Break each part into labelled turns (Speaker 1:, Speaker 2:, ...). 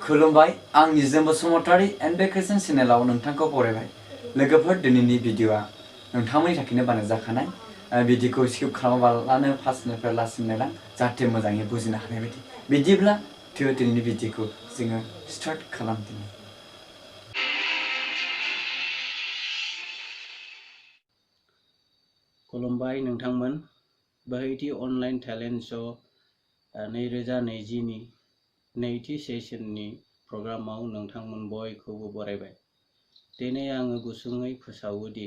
Speaker 1: खुलुमबाय आं निजोम बसुमतारी एनबेक्रेसन चेनेलाव नोंथांखौ बरायबाय। लोगोफोर दिनैनि भिडिअआ नोंथांमोननि थाखायनो बानायजाखानाय। भिडिअखौ स्किप खालामाबालानो फार्स्टनिफ्राय लास्टसिम नायलां जाहाथे मोजाङै बुजिनो हानाय बायदि। बिदिब्ला दिनैनि भिडिअखौ जोङो स्टार्ट खालामदिनि।
Speaker 2: खुलुमबाय नोंथांमोन। बोहैथि अनलाइन टेलेन्ट श' 2020 नि नैथि सेसननि प्रग्रामाव नोंथांमोन बयखौबो बरायबाय। दिनै आङो गुसुङै फोसावो दि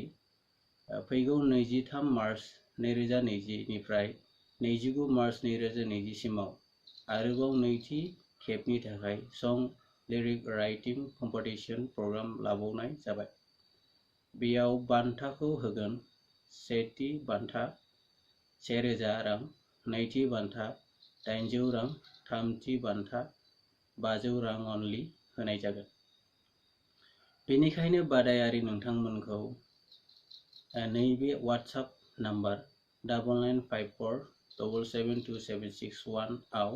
Speaker 2: फैगौ 23 मार्च 2020 निफ्राय 29 मार्च 2020 सिमाव आरोबाव नैथि खेबनि थाखाय सं लिरिक राइटिं कम्पिटिशन प्रग्राम लाबावनाय जाबाय। बेयाव बान्थाखौ होगोन। सेथि बान्था 1000 रां, नैथि बान्था 800 रां, थामथि बान्था 500 रां अनलि होनाय जागोन। बेनिखायनो बादायारि नोंथांमोनखौ नैबे वाट्सएप नाम्बार 9954772761 आव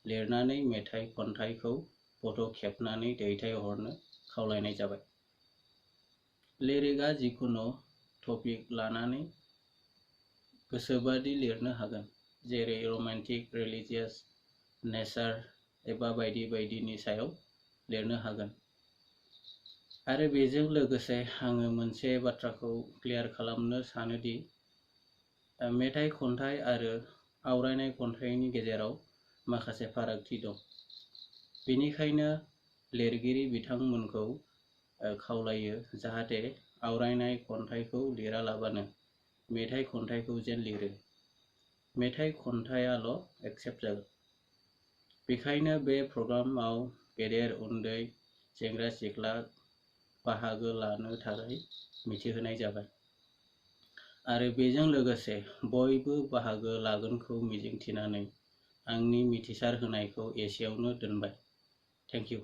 Speaker 2: लिरनानै मेथाइ खन्थाइखौ फट' खेबनानै दैथायहरनो खावलायनाय जाबाय। लिरिकआ जिखुनु टपिक लानानै गोसोबादि लिरनो हागोन, जेरै रमान्टिक, रिलिजियास, नेचार एबा बायदि बायदिनि सायाव लिरनो हागोन। आरो बेजों लोगोसे आङो मोनसे बाथ्राखौ क्लियार खालामनो सानो दि मेथाइ खन्थाइ आरो आवरायनाय खन्थाइनि गेजेराव माखासे फारागथि दं। बेनिखायनो लिरगिरि बिथांमोनखौ खावलायो जाहाथे आवरायनाय खन्थाइखौ लिरालाबानो मेथाइ खन्थाइखौ जेन लिरो। मेथाइ खन्थाइयाल' एक्सेप्ट जागोन। बेखायनो बे प्रग्रामाव गेदेर उन्दै सेंग्रा सिख्ला बाहागो लानो थाखाय मिथिहोनाय जाबाय। आरो बेजों लोगोसे बयबो बाहागो लागोनखौ मिजिंथिनानै आंनि मिथिसार होनायखौ एसेयावनो दोनबाय। Thank you.